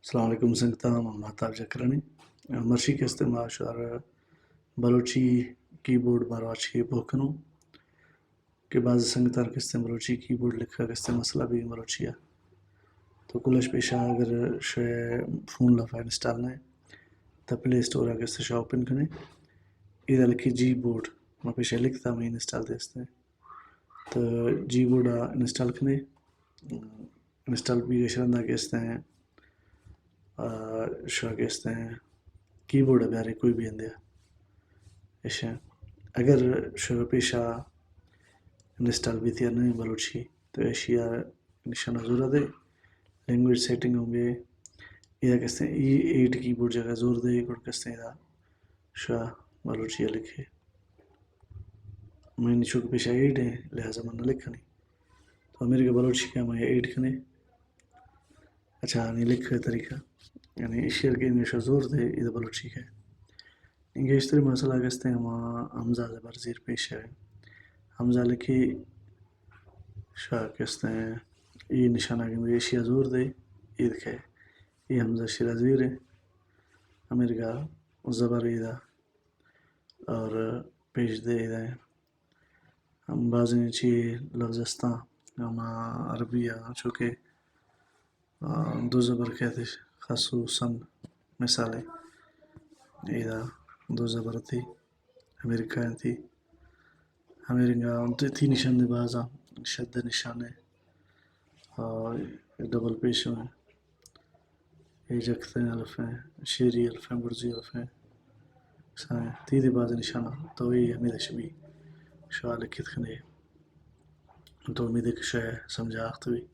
السلام علیکم سنگتاں، من مہتاب جکرانی۔ مرچی کہ استیں ما شمارا بلوچی کیبورڈ باروا چی پوہ کنوں کہ بعض سنگتاں کہ استیں بلوچی کیبورڈ لکھا کہ استیں مسئلہ بھی بلوچی ہے۔ تو کلش پیشا اگر شے فون لفا انسٹال نہ ہے تو پلے اسٹور آ کہ استیں شا اوپن کنے۔ ادا لکھی جی بورڈ، ما پیشا لکھتا میں انسٹال دے استیں۔ تو جی بورڈ آ انسٹال کنے۔ انسٹال بھی گشرندا کہ استیں، آ، شو کہ استیں کیبورڈ بیارے کوئی بھی اندیا۔ ایشیں اگر شو پیشا انسٹال بھی تیار نہیں بلوچی تو ایشیا نشانہ زورا دے، لینگویج سیٹنگ ہوں گے، یا کہ استیں ای ایٹ کیبورڈ جگہ زور دے، گڑ کہ استیں ادا شا بلوچی لکھے۔ میں نی چونکہ پیشا ایڈ ہیں، لہذا من نہ لکھنی۔ تو امریکہ بلوچی کہ ہم ایڈ کنے۔ اچھا، نی لکھ طریقہ، یعنی ایشی کہ انگلش زور دے، ادا بلوچی کہ۔ انگلش تری مسئلہ کہ استیں ہما ہمزہ زبر زیر پیش ہے۔ ہمزہ لکھی شا کہ استیں، ای نشانہ کہ ایشی زور دے، اید کہ۔ ای ہمزہ شیرا زیر ہے۔ امریکہ زبر ادا اور پیش دے ادا۔ ہم بازیں چی لفظ استاں، ہما عربی آ، چونکہ، آ، دو زبر کہتے، خصوصاً مثال ہے۔ ادا دو زبر تھی، امریکہ تھی۔ ہمے رنگا تھی نشان دے بازاں، شد نشان ہے۔ آ، ڈبل پیش میں۔ اے جکتیں الف ہیں، شیری الف ہیں، برزی الف ہیں۔ سائیں، تی دی باز نشانہ، تو اے ہمے دش بھی شوا لکھت کنے۔ تو امید ہے کہ شے سمجھا آخت بھی۔